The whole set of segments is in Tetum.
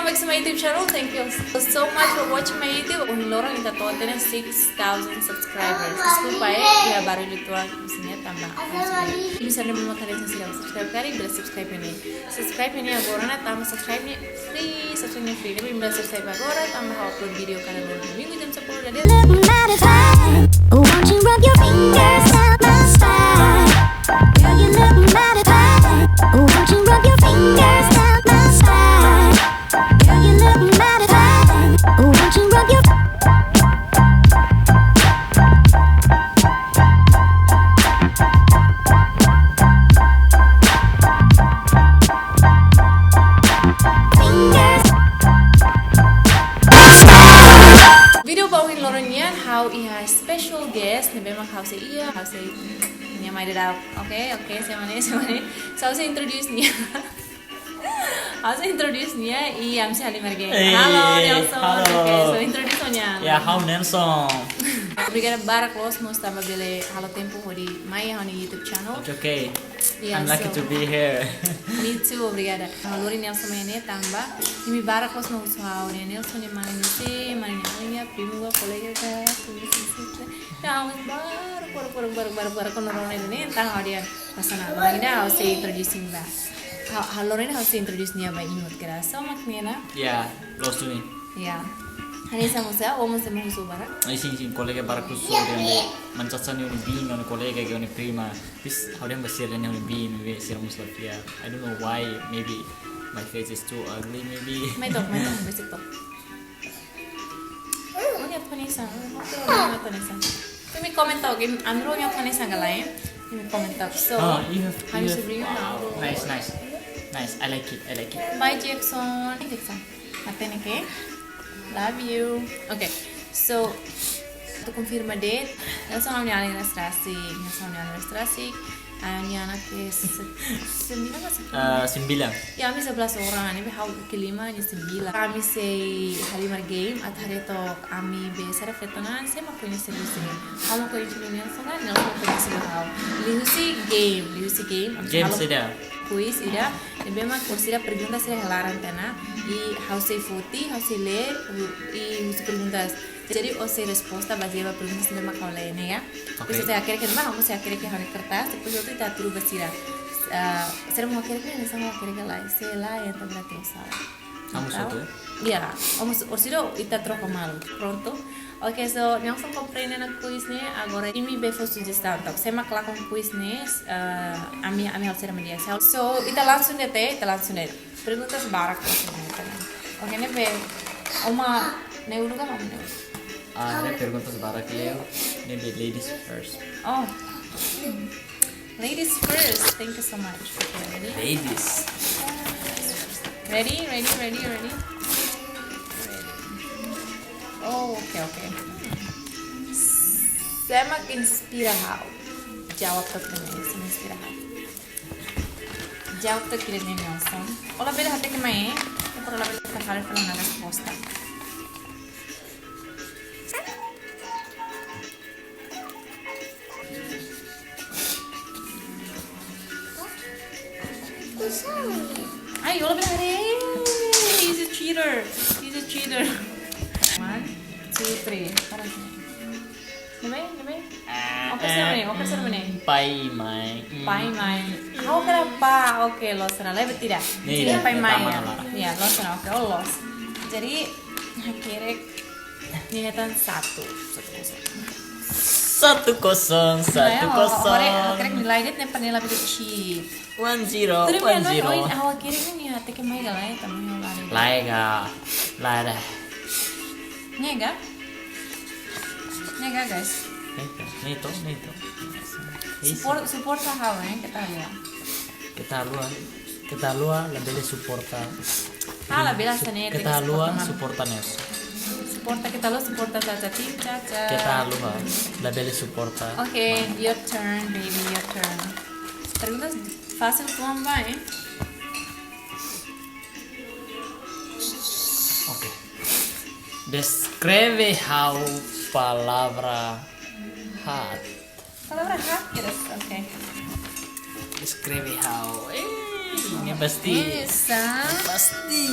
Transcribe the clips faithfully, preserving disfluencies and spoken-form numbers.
Back to my YouTube channel, thank you so much for watching my YouTube. Ohin loron ita to'o tiha ona six thousand subscribers. Deskulpa, eh, iha barullu uitoan, maibé tanba. Bisa ne'e belum kalian subscribe, subscribe karik, bele subscribe ne'e. Subscribe ne'e agora ona, tanba subscribe ne'e free, subscribe ne'e free. Ne'ebé bele subscribe agora, tanba ha'u upload vídeo kada loron domingu jam sepuluh da. Look mighty fine. Won't you rub your fingers down my spine? Girl, you look mighty fine. Won't you rub your fingers down my spine? Girl, you look mighty fine. Won't you rub your fingers? Vídeo ba ohin loron nian, ha'u iha special guest, ne'ebé mak ha'u sei iha, ha'u sei nia mai dadauk. Oke, oke, sé mak ne'e, sé mak ne'e. So, ha'u sei introduce nia. Ha'u sei introduce nia, i ami sei halimar game. Eh, halo, Nelson. Halo. Oke, so introduce ó-nia. Ya, ha'u Nelson. Obrigada barak loos mós tanba bele halo tempu hodi mai iha ha'u-nia YouTube channel. Oke, oke. Yeah, I'm lucky so to be here. Me too, obrigada. Ha'u lori Nelson mai ne'e tanba imi barak loos mak husu ha'u, ne'e Nelson ne'e mana, ne'e sé, mana nia alin, primu ka, kolega ka, kuis, kuis, kuis. Ya, ha'u barak, barak, barak, barak, barak, barak, kono rona ne'e, entaun ha'u dehan, pas ona, loron ida ha'u sei introduce ba. Ha'u, ha'u loron ida ha'u sei introduce nia ba imi hotu kedas. So, mak ne'e ona. Ya, loos duni. Ya. Hanesan mós, ó mós ema husu barak? Ai, sin, sin, kolega barak husu, dehan be, mana Chacha ne'e ó-nia biin, ó-nia kolega ka, ó-nia prima. Please, ha'u dehan ba sira ne'e ha'u-nia biin, maibé sira mós la fiar. I don't know why, maybe my face is too ugly, maybe. Mai took, mai took, besik took. Ó-nia atu hanesan, ó-nia atu, ó-nia atu hanesan. Imi komenta, oke, ami rua nia atu hanesan ka lae? Imi komenta. So, ah, you have, ha'u-nia you have, sobrinhu, wow, nice, nice. Nice, I like it, I like it. Bye, Jackson. Jackson. Até ne'e ke? Love you. Oke. So, atu konfirma de'it, Nelson ha'u-nia alin rasik, Nelson ha'u-nia alin rasik. Ha'u-nia anak ke se-, sembilan ka sepuluh? Eh, sembilan. Ya, ami sebelas orang, ne'ebé ha'u kelima, nia sembilan. Ami sei halimar game, atu haree took ami be sira feto-na'in, sé mak koñese liuhusi. Ha'u mak koñese liu Nelson, Nelson mak koñese liu ha'u. Liuhusi game, liuhusi game. Game halo sida. Kuis ida, ne'ebé mak orsida pergunta sira iha laran tiha ona, i ha'u sei foti, ha'u sei lee, i husu perguntas. Jadi, ó sei resposta bazeia ba perguntas ne'ebé mak ha'u lee ne'e, ya. Oke. Depois ó sei hakerek iha ne'ebá, ha'u sei hakerek iha ha'u-nia kertas, depois ó sei atu rubah sira. Ah, sira mak hakerek ne'e, sira mak hakerek lae, se lae, entaun berarti ó sala. Ha'u mós entaun, atu? Ya, ó mós, orsida ita troka malu. Prontu. Oke, so, Nelson komprende ona kuis ne'e, agora imi bele fó sujestaun, entaun, sé mak lakon kuis ne'e, eh, ami, ami halo saida mak di'ak. So, ita langsung de'it, ita langsung de'it. Perguntas barak, perguntas barak. Oke, ne'ebé, ó mak ne'e uluk ka, ha'u mak ne'e uluk? Ah, ne'e perguntas barak liu, ne'ebé ladies first. Oh. Ladies first. Thank you so much. Okay, ready? Ladies. Ready, ready, ready, ready? Ready. Oh, oke, oke. Hmm. Sé mak inspira ha'u? Jawab took ida-ne'e, sé mak inspira ha'u? Jawab took ida-ne'e, Nelson. Ó labele hateke mai, eh? Ó labele hateke mai, fali ona resposta. Ai, ó labele haree. He's a cheater. He's a cheater. One, two, three. Para sini. Ne'ebé, ne'ebé. Ah, oke, eh, serve ne'e, oke, serve ne'e. Pai mai. Mm. Pai mai. Ha'u hakarak pá, oke, loos ona, labele tira. Ne'e, sini ne'e, pai mai, pertama ya. Lah. Ya, loos ona, oke, ó loos. Jadi, hakerek nia hetan satu, satu kosong. Satu kosong, satu kosong. Nilai, ó, ó, ó, hakerek nilai de'it ne'e para nia labele cheat. One zero, one zero. Terus nia, ha'u hakerek ne'e nia hateke mai ka lae, tanba nia lari. Lae ka, lae dah. Ne'e ka? Ne'e ka, guys? Ne'e ka, ne'e to'o, ne'e to'o. Support, support ha'u, eh, keta haluha. Keta haluha, keta haluha, labele suporta. Ah, labele hanesan ne'e, keta haluha, suporta Nelson. Suporta, keta haluha, suporta Chacha, tim Chacha. Keta haluha, labele suporta. Okay, your turn, baby, your turn. Perguntas fásil uitoan ba, eh? Okay. Deskreve ha'u palavra haat. Palavra haat, yes, okay. Deskreve ha'u. Eh, ne'e pasti. Esa. Pasti.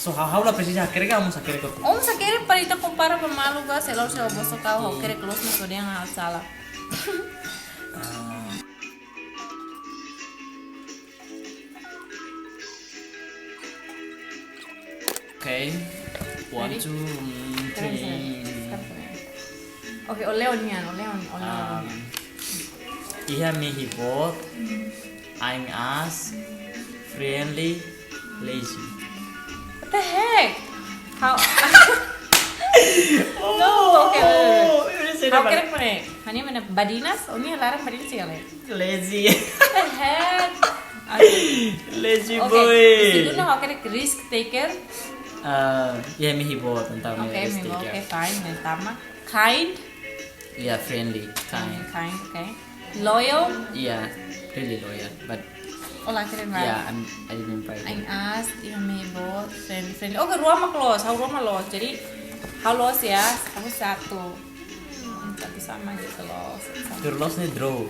So, ha'u, ha'u la presiza hakerek, ha'u mós hakerek hotu. Ó mós hakerek para ita kompara ba malu ka, se la'ós se ó bosok ha'u, ha'u hakerek loos, mas ó dehan ha'u sala. Ah. Okay. One, ready? Two, mm, three. Seven, seven. Seven, seven. Okay, ó lee ó-nian, ó lee ó-nian, ó lee ó-nian. Um, iha mehi boot, ain aas, friendly, lazy. What the heck? How? No, okay, wait, wait, wait. Oh, ini sudah. Ha'u hakerek mana? Ha'u-nia mana badinas, ó-nia laran badinas iha ne'e. Lazy. What the heck? Aduh. Lazy boy. Okay, segundu ha'u hakerek risk taker. Ah, iha mehi boot, entaun, okay, risk taker. Okay, fine, entaun. Kind. Yeah, friendly, kind. Kind, okay. Loyal. Yeah, really loyal, but ó la hakerek, yeah, right? I'm, I didn't buy it. Ain aas, iha mehi boot, friendly, friendly. Okay, rua mak loos, ha'u rua mak loos. Jadi, ha'u loos ya, ha'u satu. Hmm, satu sama gitu loos, satu sama. Tuir loos ne'e draw.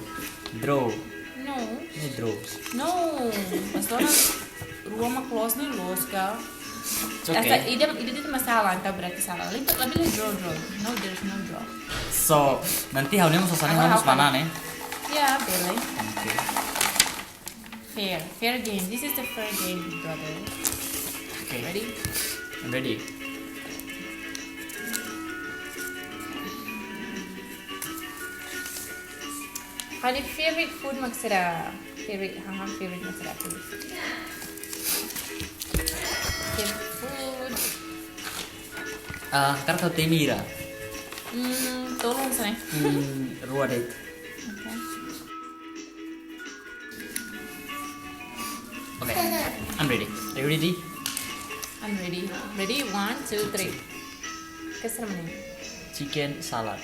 Draw. No. Ne'e draw. No. Pas orang rua mak loos ne'e loos ka. It's okay. Asa ida, ida itu masalah, entaun berarti sala. Lebih, lebih draw, draw. No, there's no draw. So, nanti ha'u-nia mós sasán ne'e, ha'u-nia mós mana ne'e? Ya, boleh. Okay. Fair, fair game. This is the fair game, brother. Okay. Ready? I'm ready. Ha'u-nia favorite food mak saida? Favorite, ha'u-nia favorite mak saida? Favorite food. Favorite food. Ah, hakarak tau temi hira? Hmm, tolong sana. Hmm, rua de'it. Okay. Okay, I'm ready. Are you ready? I'm ready. Ready? One, two, three. Kasar mana? Chicken salad.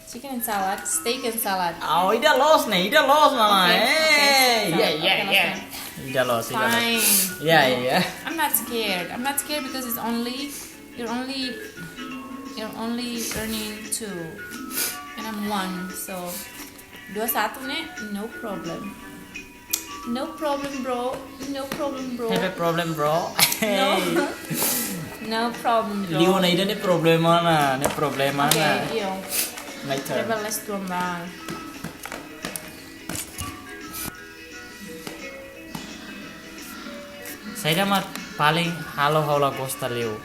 Chicken and salad, steak and salad. Oh, ida loos ne'e, ida loos, mana? Okay, okay, hey, so, yeah, okay, yeah, loos, yeah. Ida loos, ida loos. Fine. Yeah, yeah, yeah. I'm not scared. I'm not scared because it's only, you're only, you're only earning two, and I'm one, so dua satu ne'e, no problem. No problem, bro. No problem, bro. Have a problem, bro? No. No problem, bro. Liu ona ida ne'e problema ona, ne'e problema ona. Okay, iyo. My turn. Coba last one, bang. Saida mak paling halo ha'u la gosta liu?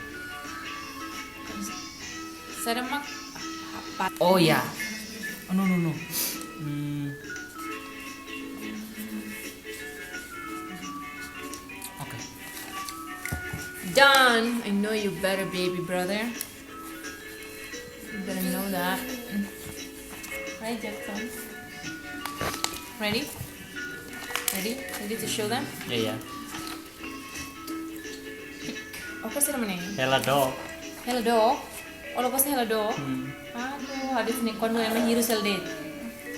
Saida mak apa? Oh, ya. Oh, no, no, no. Hmm. Okay. Done. I know you better, baby brother. You better know that. Hi, Jackson. Ready? Ready? Ready to show them? Yeah, yeah. Ó gosta mana? Hela dook. Hela dook? Ó la gosta hela dook? Hmm. Aduh, ha'u dehan ne'e kuandu ema hirus hela de'it.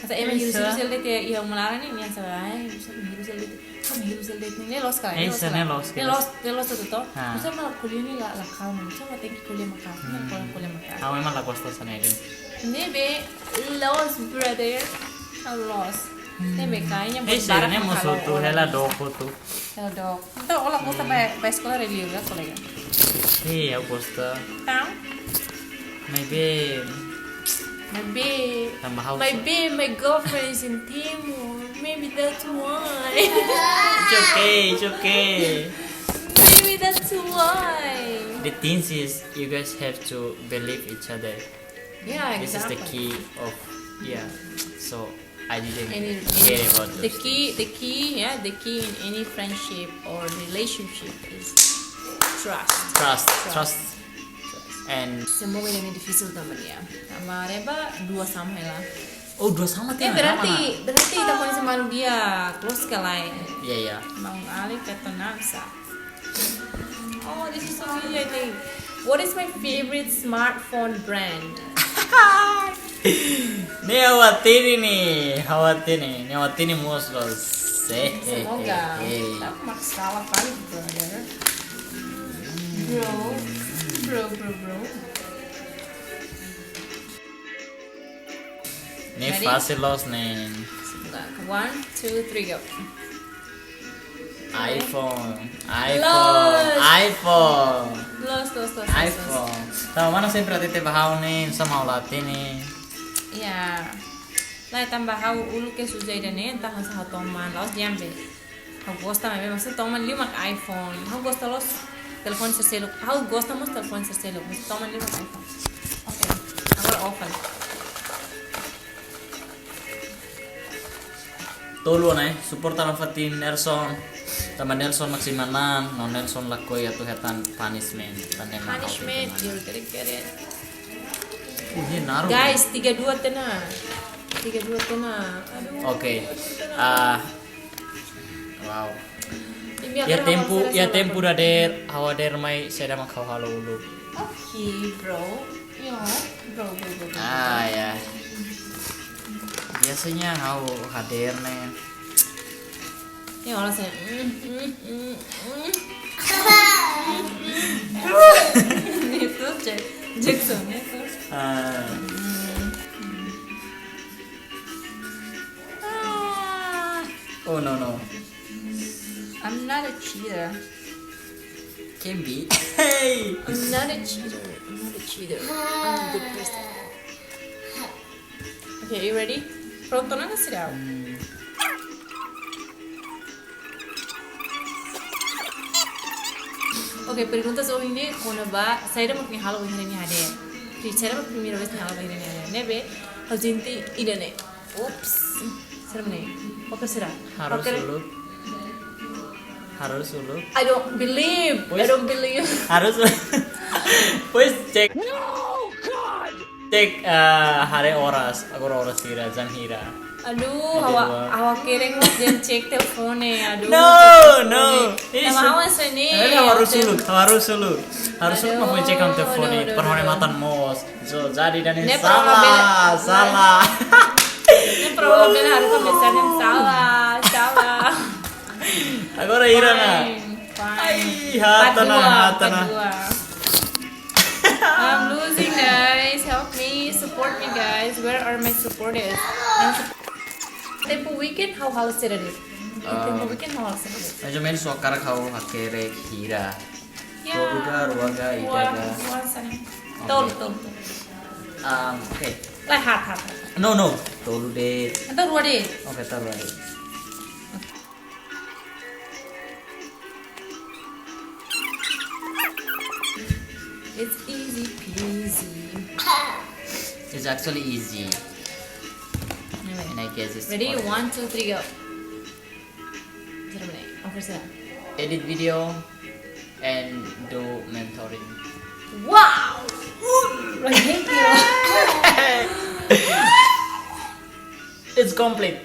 Asa ema hirus, hirus hela de'it iha uma laran ne'e, nia sala, ai, ema hirus hela de'it. Ema hirus hela de'it ne'e, ne'e loos ka lae? Ne'e loos ka lae? Ne'e loos, ne'e loos hotu to. Ha. Asa ema ko'alia ne'e la, la kalma, asa ema tenke ko'alia maka'as, ema ko'alia, ko'alia maka'as. Ha'u memang la gosta hanesan ne'e. Ne'ebé loos, brother. Ha'u loos. Ne'ebé kayaknya buat barak mak halo. Hela dook hotu. Hela dook. Entaun, ó la gosta bá, bá eskola liu ka, kolega? Sim, ha'u gosta. Entaun? Maybe. Maybe. Tanba ha'u, maybe my girlfriend is in Timor. Maybe that's why. It's okay, it's okay. Maybe that's why. The thing is, you guys have to believe each other. Yeah, exactly. This is the key of, yeah. So, I didn't care about those things. The key, the key, yeah, the key in any friendship or relationship is trust. Trust, trust. Trust. And semoga ida-ne'e difisil tanba nia. Tanba reba dua sama hela. Oh, dua sama. Eh, tiha berarti, mana? Berarti ita koñese malu di'ak, close ka lae. Iya, iya. Maun Ali kata namsa. Oh, this is so easy, I think. What is my favorite smartphone brand? Ne'e ha'u hatene ne'e, ha'u hatene ne'e, ne'e ha'u hatene mós loos. Semoga. Tapi mak sala fali, brother. Bro, bro, bro, bro. Ne'e fasil loos ne'e. Ready? One, two, three, go. iPhone, iPhone, loos. iPhone. Loos, loos, loos, loos, loos. iPhone. Tanba mana sempre hatete ba ha'u ne'e, sama ha'u la hatene. Ya. Lae, tanba ha'u uluk ke suja ida-ne'e, entaun hanesan ha'u toman, la'ós di'ak be. Ha'u gosta maibé, maksudnya toman liu mak iPhone. Ha'u gosta loos telefone sira seluk. Ha'u gosta mós telefone sira seluk. Maksudnya toman liu mak iPhone. Oke, agora oven. Tolu ne'e, support tanba fatin Nelson. Tanba Nelson mak sei manán, no Nelson lakohi atu hetan punishment. Tanba ema ha'u Punishment, punishment. You gotta get it. Uh, ini naru. Guys, tiga dua tiha ona. Tiga dua tiha ona. Aduh, Oke. tiga dua tiha ona. Ah, wow. Ini Iha akan tempu, hawal iha saja tempu sama. dadeer, ha'u dadeer mai saida mak ha'u halo uluk. Oke, bro. Yo, bro, bro, bro, bro. Ah, ya. Biasanya ha'u hadeer ne'e. Ya, olah saya. Mm, mm, mm, mm. Itu Jack-, Jackson itu. Ah. Ah. Oh, no, no. I'm not a cheater. Can be. Hey! I'm not a cheater. I'm not a cheater. I'm a good person. Okay, you ready? Prontu ona ka seidauk? Hmm. Oke, pergunta ohin ne'e kona-ba saida mak nia halo bainhira nia hadeer. Pri-, saida mak primeira vez nia halo bainhira nia hadeer. Ne'ebé, ha'u sente ida-ne'e. Oops. Saida mak ne'e? Oke, sira. Harus Oke. dulu. Harus dulu. I don't believe. I Pois- don't believe. Harus. Pois cek. No, God! Cek, eh, haree oras, agora oras hira, jam hira. Aduh, Ada ha'u, dua. ha'u hakerek mós dehan cek telefone, aduh, No, cek telefone. no. Ih, Nama su- awas ini. Ada harus dulu, harus dulu. Harus dulu Aduh, mau cek kamu telefone, aduh, aduh, perhone aduh. matan mós. So, jadi dan Ne'e salah, problema. salah. Ne'e problema harus pembicaraan salah, salah. Agora hira ona. Fine, fine. Ai, Part hatana, dua, hatana. part dua. I'm losing, guys. Help me, support me, guys. Where are my supporters? And sup-, tempu weekend, ha'u halo sira de'it. Tempu Um, weekend, ha'u halo sira de'it. Mais ou menos, só hakarak ha'u hakerek hira. Ya. Tolu ka, rua ka, ida Rua, ka. rua sana. Oke. Tolu, tolu, tolu. Um, oke. Lae, haat, haat, haat. No, no. Tolu de'it. Entaun rua de'it. Oke, tolu de'it. It's easy peasy. It's actually easy. Anyway. And I guess it's Ready? possible. One, two, three, go. Saida mak ne'e? Oke, sira. Edit video and do mentoring. Wow! Thank you. It's complete.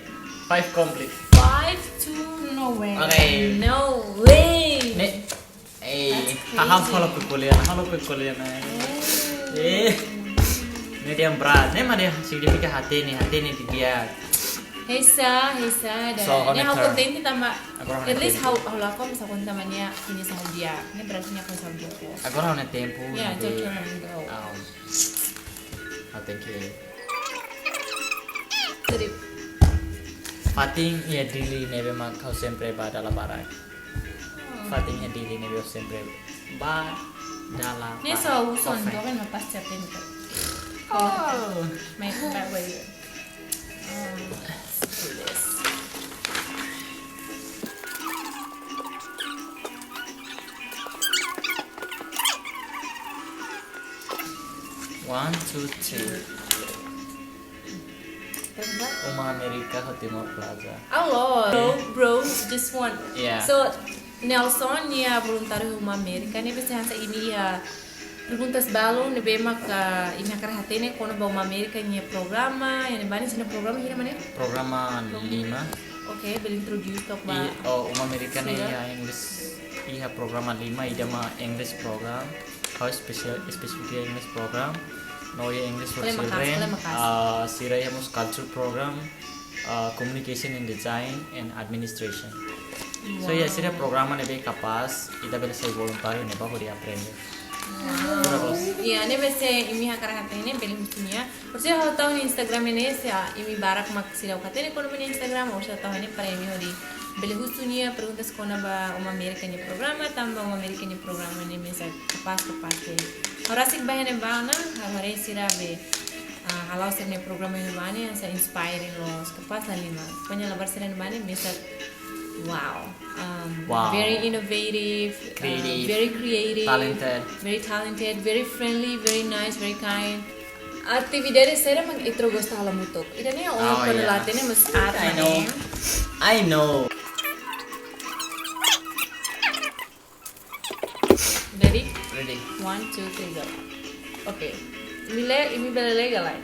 Five complete. Five two, no way. Oke. No way. Ne'e, eh, That's crazy. haham halo ke kuliah, halo ke kuliah na. Eh. Eh. Ne'e dehan berat, ne'e mak dehan signifika hatene, hatene didi'ak. Heisa, heisa, da. So, Ne'e ha'u honey turn. kontente tanba, Agora at least honey turn. ha'u, ha'u lakohi mós kontente tanba nia finish ha'u di'ak. Ne'e berarti nia finish ha'u di'ak. Agora ha'u-nia tempu, Yeah, ne'e your turn and go. um, oh, thank you. Jadi, Fatin iha Dili ne'ebé mak ha'u sempre bá dala barak. Fatin iha Dili ne'ebé ha'u sempre bá dala Ne'e barak. só uson, Oke. toben ma pas certento. Oh. Mai, mai, wait. Um, let's do this. One, two, three. Uma Amérika ho Timor Plaza. Alô, bro, bro, just one. Yeah. So, Nelson, nia voluntáriu Uma Amérika, ne'ebé hanesan imi iha perguntas balu, ne'ebé maka imi hakarak hatene kona-ba Uma Amérika nia programa, iha ne'ebá nia sira-nia programa hira mak ne'e? Programa lima. Oke, bele introduce tok ba. I, oh, Uma Amérika ne'e Sira. iha English, iha programa lima, ida mak English program. Ha'u espesiál, espesífiku iha English program, no iha English for Kole maka'as, children, kole maka'as. ah, sira iha mós culture program, ah, communication and design and administration. So, iha sira Wow. programa ne'ebé kapás, ita bele sai voluntáriu ne'ebá hodi aprende. Wow. Pura bos. Iha ne'ebé se imi hakarak hatene, bele hubungi nia. Orsida ha'u tau nia Instagram ne'e, se, ah, imi barak mak seidauk hatene kona-ba nia Instagram, orsida ha'u tau ne'e para imi hodi Bele husu nia perguntas kona-ba Uma Amérika nia programa, tanba Uma Amérika nia programa ne'e mesak kapás, kapás ke. Ha'u rasik ba iha ne'ebá ona, ha'u haree sira be, ah, hala'o sira-nia programa iha ne'ebá ne'e, hanesan inspiring loos, kapás la halimar. Pokonya labarik sira iha ne'ebá ne'e mesak, wow. Um, Wow. Very innovative, uh, Creative. Very creative, Talented. Very talented, very friendly, very nice, very kind. Atividade saida mak ita gosta halo hamutuk? Ida-ne'e Oh, kona yeah. la hatene, mas I arte know. Ne'e. I know. Ready? Ready. One, two, three, go. Okay. Imi lee, imi bele lee ka lae?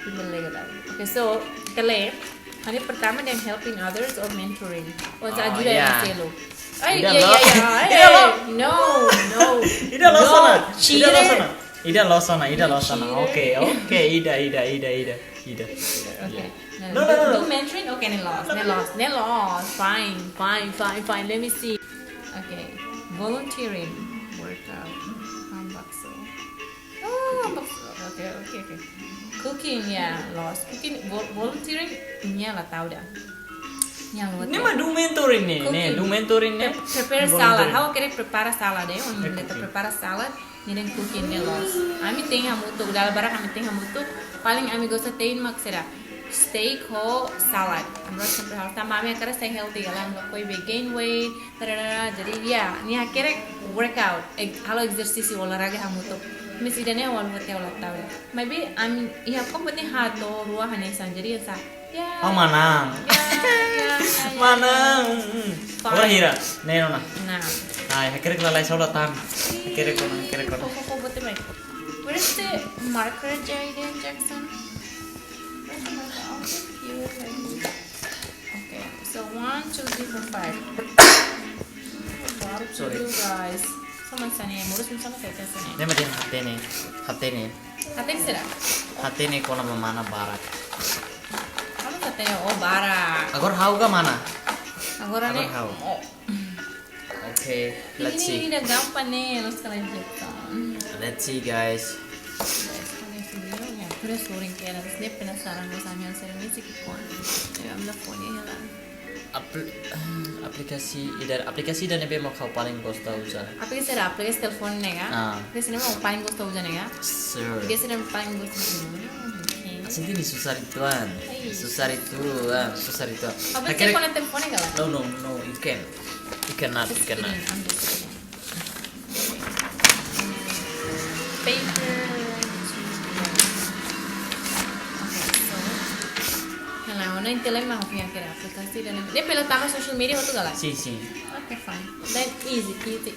Imi bele lee ka lae? Okay, so, ita lee. Ha'u-nia pertama dehan helping others or mentoring. Ou hanesan Oh, ajuda yeah. ema seluk. Ai, Ida iya, loos. Iya, iya. Ida Ai, loos. No, no. Ida loos No, sana. Ida loos chile. Sana. Ida loos sana, ida loos sana. Chile. Okay, okay. Ida, ida, ida, ida. Ida. Okay. Yeah. No, no, no, no. Do mentoring, okay, ne'e loos, ne'e loos, ne'e loos. Fine, fine, fine, fine. Let me see. Okay. Volunteering, workout, hambakso. Oh, hambakso. Okay, okay, okay. Cooking, yeah, loos. Cooking, vol-, volunteering, nia la tau ida. Nia la tau. Ne'e mak do mentoring ne'e, Cooking. Ne'e do mentoring ne'e. Pre-, prepara Volunteering. Salad. Ha'u hakerek prepara salad, eh. Nia Cooking. Prepara salad. Nia dehan cooking ne'e loos. Ami te'in hamutuk, dala barak ami te'in hamutuk. Paling ami gosta te'in mak saida? Steak ho salad. Ami sempre halo tanba ami hakarak sai healthy, kalau ami lakohi be gain weight, tarara. Jadi, ya, nia hakerek workout, ek-, halo ezersísiu, olahraga hamutuk. Mas ida-ne'e ha'u la tau, la tau. Maybe ami iha kompo ne'e haat, rua hanesan. Jadi, hanesan Ya. Oh, manán. Ya, ya, ya, ya, ya. Manán. Mm, mm. Fine. Ora hira, ne'e ona. Nah. Ai, hakerek lalais ha'u la tau. Hakerek ona, hakerek ona. Koko, koko, bote mai. Where's the marker, Jayden Jackson? Where's the marker? Oh, thank you. Okay, so one, two, three, four, five. Baru Sorry. Dulu, guys. Sama sana, murus sama kayak sana. Ne'e mak dehan hatene, hatene. Hatene saida? Hatene kona-ba mana barak. Kamu hatene, oh, barak. Agora ha'u ka mana? Agora Agora ne'e, ha'u. Oh. Okay, let's Ini, see. Ini dah gampang nih, lo sekali aja. Let's see, guys. Guys, kau lihat videonya. Terus orang kayak harus dia penasaran, lo sama yang sering ini sih, kekuan. Ya, ambil phone-nya lah. Apl-, eh, aplikasi ida, aplikasi ida ne'ebé mak ha'u paling gosta uza? Aplikasi ida, aplikasi telefone ne'e ka? Ah. Aplikasi ne'ebé mak paling gosta uza ne'e ka? Sure. Aplikasi ida paling gosta uza. Hmm, okay. Sente ne'e susar uitoan. Ai. Susar uitoan, susar uitoan. Apa Hakerek telefone, telefone ka lae? No, no, no, you can. You cannot, you Just cannot. Kidding, I'm just kidding. Paper. Okay, so. Hela, ona intele ma hapia kira aplikasi ida-ne'e. Ne'e bele tama social media hotu ka lae? Sim, sim. Okay, fine. Then easy, easy.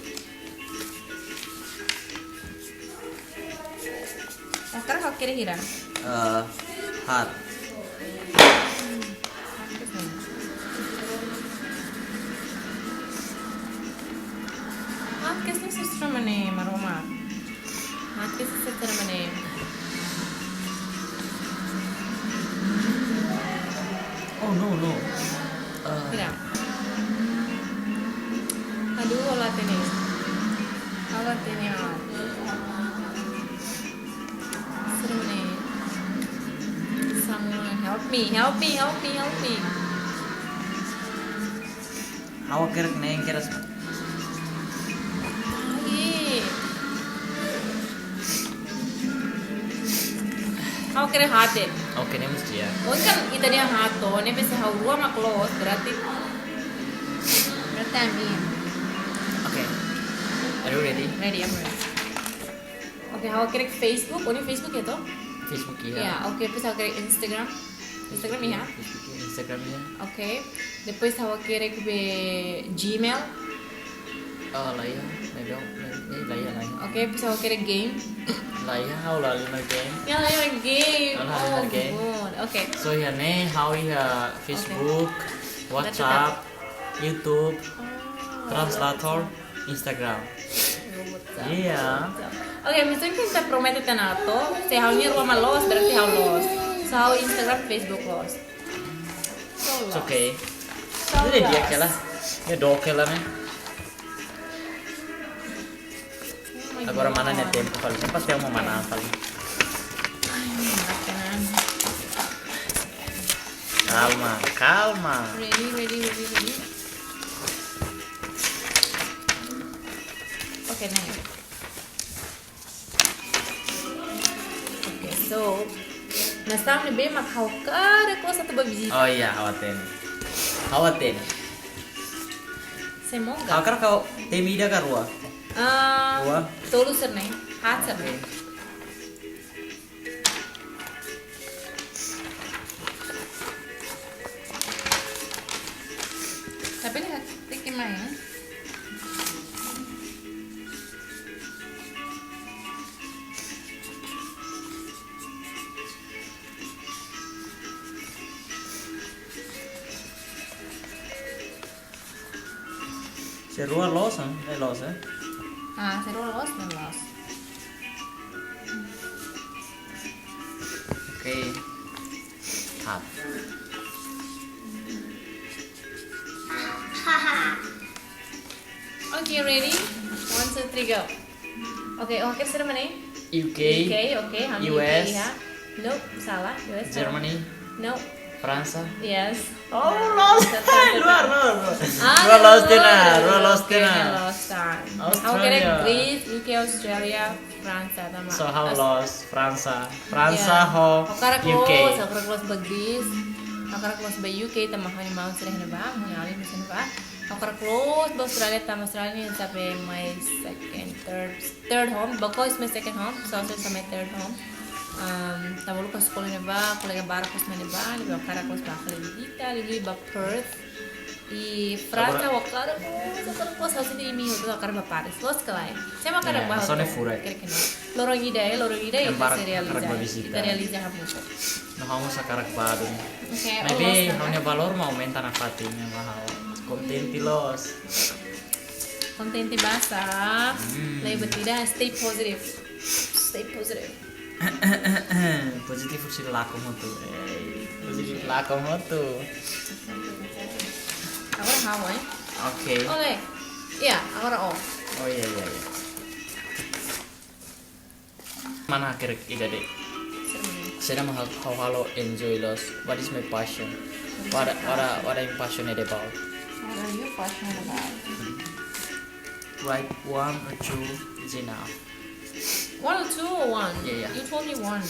Agora ha'u hakerek hira? Eh, haat. Haat ke sestra mane, Maromak. Haat ke sestra mane. Oh, no, no. Eh, Hira. Aduh, ha'u la hatene. Ha'u la hatene, ah. Seru nih. Someone help me, help me, help me, help me. Ha'u hakerek ne'e, hakerek. Ih. Ha'u hakerek haat. Oke, ne'e mesti ya. Oh, kan ita dehan haat, ne'e be se ha'u rua mak loos, berarti, berarti I'm in. Okay. Are you ready? Ready, I'm ready. Oke, ha'u hakerek Facebook. Ó-nia Facebook iha to'o? Facebook iha. Ya, oke, depois ha'u hakerek Instagram. Instagram iha? Facebook iha, Instagram iha. Oke. Depois ha'u hakerek be Gmail. Ah, la iha, ne'e dong, ne'e, ne'e la iha, la iha. Oke, depois ha'u hakerek game. La iha, ha'u la halimar game. Ya, la iha game. Ha'u la halimar game. Oh, good. Oke. So, iha ne'e, ha'u iha Facebook, Oke. WhatsApp, YouTube, Oh, Translator, WhatsApp. Instagram. Iya. Oke, misalnya kita promete tiha ona to'o, se ha'u-nia rua mak loos, berarti ha'u loos. So, ha'u Instagram, Facebook loos. So loos. It's okay. So loos. Ne'e di'ak hela. Ne'e dook hela, men. Oh my God. Agora mana nia tempu fali. Pasti ha'u mak manán fali. Ai, mana nia tempu. Kalma, kalma. Ready, ready, ready, ready. Oke, ne'e. Oke, so, nasaun ne'ebé mak ha'u hakarak loos atu bá vizita? Oh iya, ha'u hatene. Ha'u hatene. Semoga. Ha'u hakarak ha'u temi ida ka rua? Ah, rua? Tolu sira-ne'e, haat sira-ne'e. Oke. Tapi lihat, tiki mai, ya. Sira rua loos, eh? Eh, loos, eh? Ah, sira rua loos, ne'e loos. Oke. Haat. Oke, ready? One, two, three, go. Oke, oke, sira-ne'e? U K. U K, oke, ha'u-nia U S. U K, ya. No, salah, U S salah. Germany. No. Fransa. Yes. Oh, loos. Fransa, Fransa, luar, Fransa. Luar, luar, luar. Ah, luar loos tiha ona, luar loos tiha ona. Oke, loos tiha ona. Australia. Ha'u hakarak Greece, U K, Australia, Fransa, tanba. So, ha'u Aus- loos, Fransa. Fransa, ya. Ho U K. Ha'u hakarak loos, ha'u hakarak loos ba Greece. Ha'u hakarak loos ba U K, tanba ha'u-nia maun sira iha ne'ebá, ha'u-nia alin sira iha ne'ebá. Ha'u hakarak loos ba Australia, tanba Australia ne'e ita-nia mai second, third, third home, Bangkok is my second home, so Australia is my third home. Um, tanba uluk ha'u eskola iha ne'ebá, kolega barak mós mai iha ne'ebá, ne'ebé ha'u hakarak loos ba, hakarak vizita, liuliu ba Perth. I Fransa, ha'u hakarak loos, ha'u hakarak loos, ha'u sente imi hotu hakarak ba Paris, loos ka lae? Sé mak hakarak ba hotu? Hanesan ne'e furak. Kira-kira. Loron ida, eh, loron ida ita sei realiza, ita realiza hamutuk. No ha'u mós hakarak ba duni. Oke, maybe loos, ha'u-nia valór mak aumenta nafatin, ne'e mak ha'u kontente loos. Kontente basa. Hmm. Laiha buat ida, stay positive. Stay positive. Pozitivu sira lakon hotu. Eh, pozitivu lakon hotu. Agora ha'u, eh? Oke. Oke. Iya, agora ó. Oh, iya, iya, iya. Mana hakerek ida de'it? Saida mak ha'u halo enjoy loos. What is my passion? What, what, what I'm passionate about? What are you passionate about? Write one or two is enough. One or two or one? Yeah, yeah. You told me one.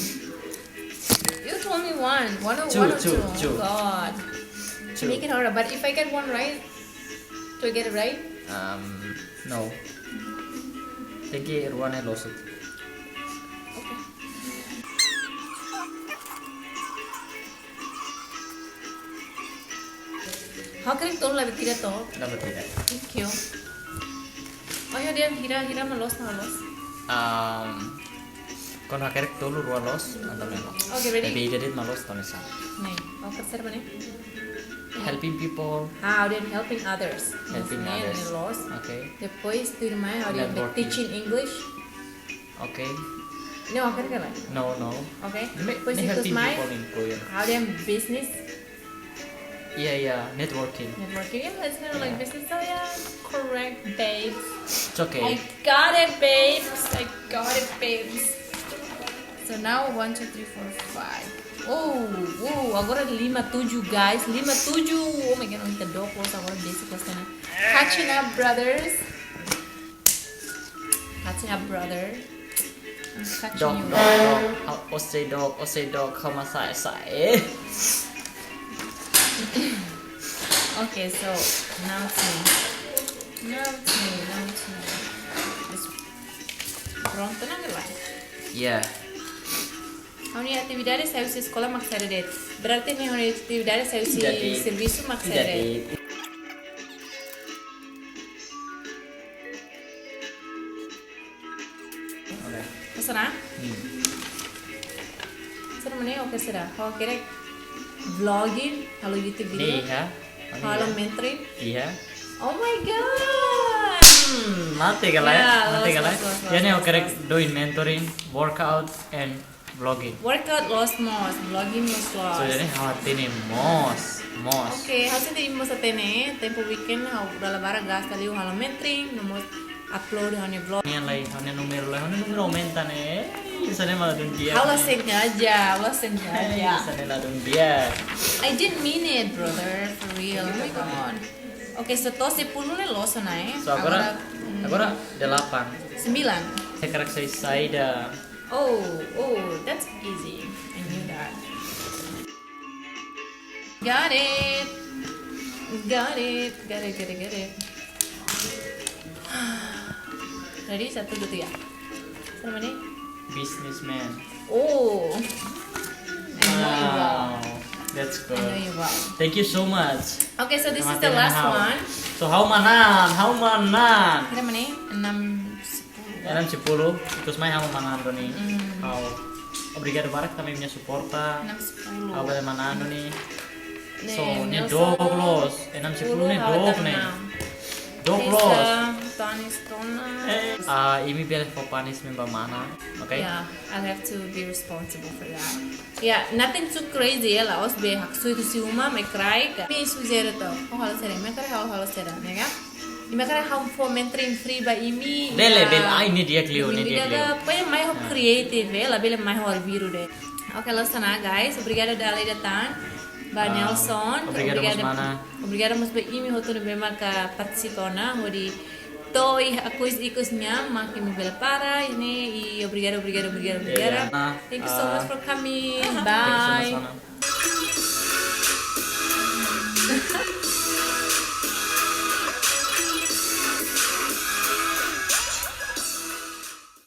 You told me one. One or, two, one or two, two, two. Oh God. Two. Make it harder. But if I get one right, do I get it right? Um, no. Tenke rua ne'e loos. Okay. Ha'u hakarak tolu, la buat ida to. La buat ida. Thank you. Oh, ya, dia hira, hira mak loos, mak loos. Um, kuandu hakarak tolu, rua loos, entaun ne'e loos. Okay, ready? Tapi ida de'it mak loos, entaun ne'e sala. Ne'e, ha'u hakarak saida mak ne'e? Helping people. Ah, dia helping others. Helping others. Ne'e, ne'e loos. Okay. Depois, tuirmai, ha'u dehan networking. Teaching English. Okay. No, hakarak ka lae? No, no. Okay. Me, depois me helping people in Korean. Ha'u dehan business. Yeah, yeah, networking. Networking, yeah, it's kind of like business. So yeah, correct, babes. It's okay. I got it, babes. I got it, babes. So now, one, two, three, four, five. Oh, wow, agora lima tujuh, guys. Lima tujuh. Oh my God, ita dook loos, agora basic loos tiha ona. Catching up, brothers. Catching up, brother. I'm catching you up. Dook, dook, dook. Ha'u, ó sei dook, ó sei dook, ha'u mak sa'e, sa'e. Okay, so now it's me. Now it's me, now it's me. Prontu ona ka lae? Yeah. Ha'u-nia atividade sai husi eskola mak saida de'it? Berarti ne'e ha'u-nia atividade sai husi servisu mak saida de'it? Tidak, tidak. Oke. Pesan ah? Hmm. Pesan mana? Oke, sudah. Oke, deh. Vlogging, halo YouTube video. Nih, ya. Halo mentoring. Iya. Oh my God. Hmm, mati ka lae? Ya, mati ka lae? Loos, loos, loos, loos. Ya, ne'e, loos, oke, deh. Loos. Doing mentoring, workout, and vlogging. Workout loos mós, vlogging mós loos. So, jadi ha'u hatene mós, mós. Oke, ha'u sente imi mós hatene, tempu weekend ha'u dala barak gasta liu halo mentoring, no mós upload ha'u-nia vlog. Nian lai, ha'u-nia númeru lai, ha'u-nia númeru aumenta ne'e. Ei, Hanesan ne'e ladún di'ak. Ha'u la sengaja, ha'u la sengaja. Hanesan ne'e ladún di'ak. I didn't mean it, brother, for real. Oh my God. Oke, so to'o sepuluh ne'e loos ona, eh? So, agora, agora, hmm, agora delapan. Sembilan. Saya karak saya saida. Oh, oh, that's easy. I knew that. Got it. Got it. Got it, got it, got it. Ready? Satu, dua, tiga. Apa namanya? Businessman. Oh. I know you well. Wow, that's good. I know you well. Thank you so much. Okay, so this is the last one. So, ha'u manán, ha'u manán. Pira mak ne'e? Enam sepuluh. Enam sepuluh, ikus mai ha'u manán duni. Hmm. Ha'u. Obrigadu barak tanba imi-nia suporta. Enam sepuluh. Ha'u bele manán duni. Ne'e, so, ne'e Nelson, dook loos. Enam sepuluh ne'e dook ne'e. Dook loos. Lisa, Tony Stona. Eh, ah, imi bele fó punishment ba mana, oke? Yeah, I'll have to be responsible for that. Yeah, nothing too crazy ya, la'ós be haksoit husi uma, mai kraik. Imi sujere to'ok, ha'u halo saida, imi hakarak ha'u halo saida, ya kan? Imi hakarak ha'u fó mentoring free ba imi? Bele, ya. Bele, ai, ne'e di'ak liu, ne'e di'ak liu. Pokoknya mai ho creative, ya, labele mai ho arbiru de'it. Oke, loos ona, guys. Obrigada dala ida tan ba Nelson. Ah, obrigadu mós, mana. Obrigada mós ba imi hotu ne'ebé maka partisipa ona, hodi to'o iha quiz ikus nian, mak imi bele para, ne'e, i obrigada, obrigada, obrigada, obrigada. Ya, ya. Thank you so much for coming. Ah, thank you so much, mana. Bye.